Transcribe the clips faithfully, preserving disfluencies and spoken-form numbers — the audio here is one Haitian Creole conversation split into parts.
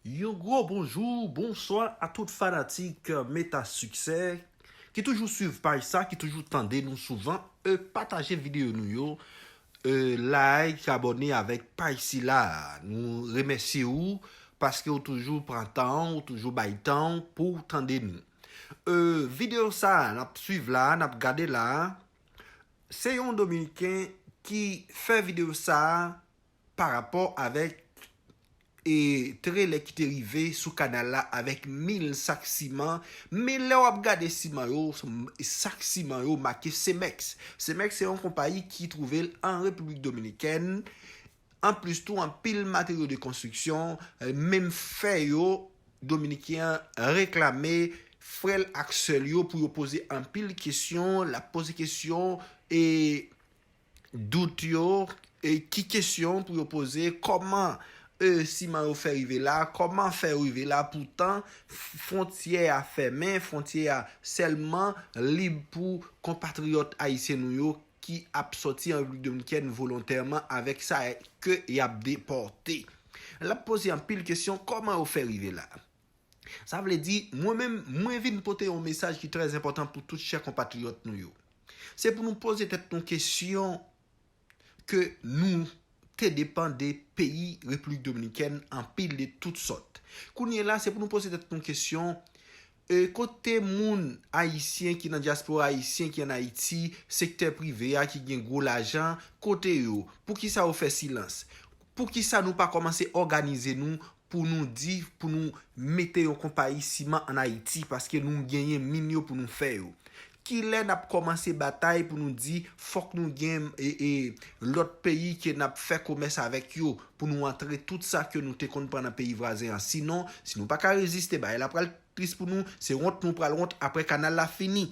Yon gwo bonjou, bonswa a tout fanatik Meta Siksè ki toujou swiv paj sa, ki toujou tande nou souvan, e pataje videyo nou yo, e like, abòne avèk paj sila. Nou remèsye ou paske ou toujou pran tan, ou toujou bay tan pou w tande nou. E videyo sa a n ap swiv la, n ap gade la, se yon Dominiken ki fè videyo sa a pa rapò avèk e trelè ki te rive sou kanal la avèk mil sak siman. Men lè w ap gade siman yo, sak siman yo make Cemex. Cemex se yon konpayi ki twouve l an Repiblik Dominikèn. Anplis tou, anpil materyo de konstriksyon, e, menm fè yo, Dominiken an reklame frè l ak sè l yo pou yo poze anpil kesyon. L ap poze kesyon e dout yo, e ki kesyon pou yo poze, kòman, e, siman yo fè rive la, kòman fè yo rive la, poutan f-, fwontyè a fèmen, fwontyè a sèlman lib pou konpatriyòt ayisyen nou yo ki ap sòti an Repiblik Dominikèn volontèman avèk sa ke y ap depòte. L ap poze anpil kesyon, kòman yo fè rive la? Sa vle di, mwen menm, mwen vin pote yon mesaj ki trè enpòtan pou tout chè konpatriyòt nou yo. Se pou nou poze tèt nou kesyon ke nou te depann de peyi Repiblik Dominikèn anpil de tout sòt. Kounye la, se pou nou poze tèt nou kesyon, e, kote moun ayisyen ki nan dyaspora ayisyen ki ann Ayiti, sektè prive a ki gen gwo lajan, kote yo? Poukisa yo fè silans? Poukisa nou pa kòmanse òganize nou pou nou di, pou nou mete yon konpayi siman ann Ayiti, paske nou genyen min yo pou nou fè yo? Kilè n ap kòmanse batay pou nou di fòk nou gen, e, e, lòt peyi ke n ap fè komès avèk yo, pou nou antre tout sa ke nou te konn pran nan peyi vwazen an? Sinon, si nou pa ka reziste, bagay la pral tris pou nou, se wont nou pral wont apre kanal la fini.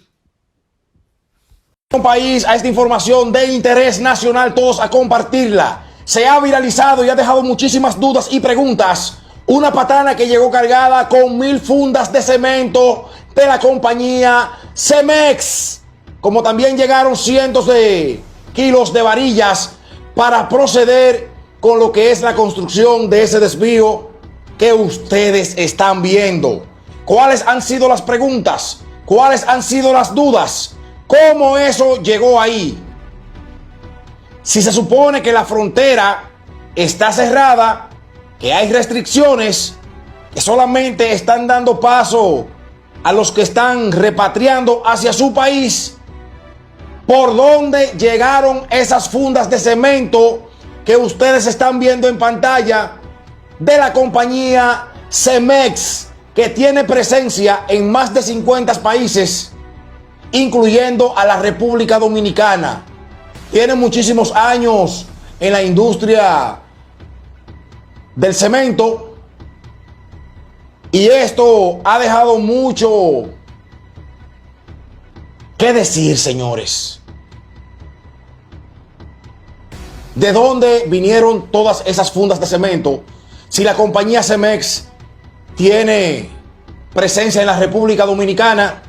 País, a esta información de interés nacional, todos a compartirla. Se ha viralizado y ha dejado muchísimas dudas y preguntas una patana que llegó cargada con mil fundas de cemento de la compañía Cemex, como también llegaron cientos de kilos de varillas para proceder con lo que es la construcción de ese desvío que ustedes están viendo. ¿Cuáles han sido las preguntas? ¿Cuáles han sido las dudas? ¿Cómo eso llegó ahí? Si se supone que la frontera está cerrada, que hay restricciones, que solamente están dando paso a los que están repatriando hacia su país, ¿por dónde llegaron esas fundas de cemento que ustedes están viendo en pantalla de la compañía Cemex, que tiene presencia en más de cincuenta países, incluyendo a la República Dominicana? Tiene muchísimos años en la industria del cemento y esto ha dejado mucho que decir, señores. ¿De dónde vinieron todas esas fundas de cemento? Si la compañía Cemex tiene presencia en la República Dominicana,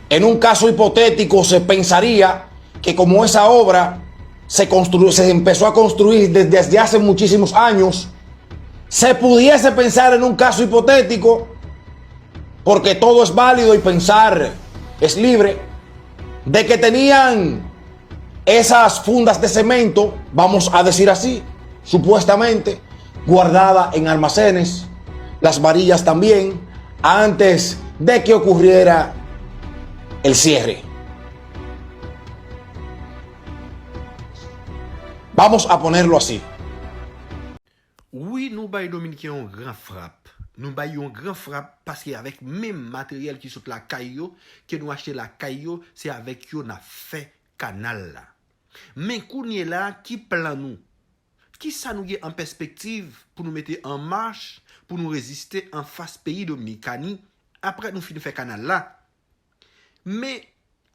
en un caso hipotético se pensaría que como esa obra se, constru- se empezó a construir desde, desde hace muchísimos años, se pudiese pensar en un caso hipotético, porque todo es válido y pensar es libre, de que tenían esas fundas de cemento, vamos a decir así, supuestamente, guardada en almacenes, las varillas también, antes de que ocurriera el cierre. Vamos a ponerlo así. Wi, nou bay Dominiken yon gran frap. Nou bay yon gran frap paske avèk menm materyèl ki sot lakay yo, ke nou achte lakay yo, se avèk yo n ap fè kanal la. Men kounye la, ki plan nou? Kisa nou gen an pèspektiv pou nou mete an mach pou nou reziste anfas peyi Dominikani apre nou fin fè kanal la? Men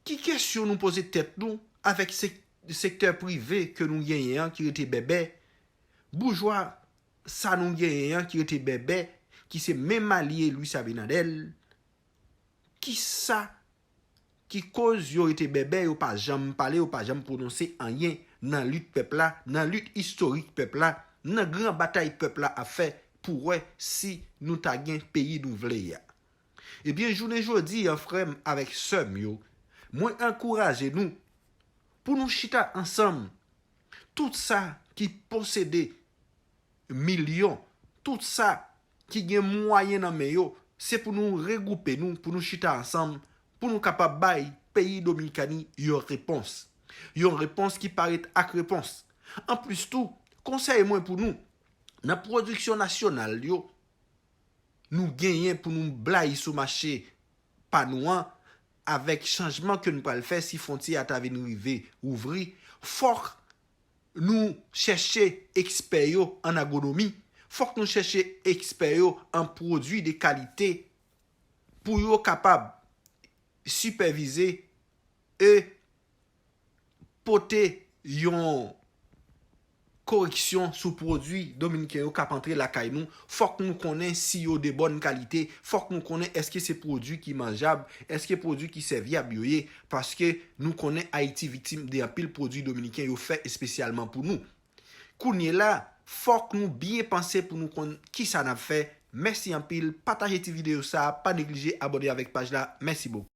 ki kesyon nou poze tèt nou avèk sek- sektè prive ke nou genyen an ki rete bèbè? Boujwa sa nou genyen an ki rete bèbè, ki se menm alye Luis Abinader, kisa ki koz yo rete bèbè, yo pa janm pale, yo pa janm pwononse anyen nan lit pèp la, nan lit istorik pèp la, nan gran batay pèp la ap fè pou wè si nou ta gen peyi nou vle a. Ebyen, jounen jodi a, frè m avèk sè m yo, mwen ankouraje nou pou nou chita ansanm. Tout sa ki posede milyon, tout sa ki gen mwayen nan men yo, se pou nou regwoupe nou, pou nou chita ansanm, pou nou kapab bay peyi Dominikani yon repons. Yon repons ki parèt ak repons. Anplis tou, konsèy mwen pou nou, nan pwodiksyon nasyonal yo, nou genyen pou nou blayi sou mache pa nou an, avèk chanjman ke nou pral fè si fwontyè a ta vin rive ouvri, fòk nou chèche ekspè yo an agwonomi, fòk nou chèche ekspè yo an pwodui de kalite pou yo kapab sipèvize e pote yon koreksyon sou pwodui dominiken yo k ap antre lakay nou. Fòk nou konnen si yo de bòn kalite, fòk nou konnen èske se pwodui ki manjab, èske pwodui ki sèvyab yo ye, paske nou konnen Ayiti viktim de anpil pwodui dominiken yo fè espesyalman pou nou. Kounye la, fòk nou byen panse pou nou konn kisa n ap fè. Mèsi anpil, pataje ti videyo sa, pa neglije abòne avèk paj la. Mèsi bokou.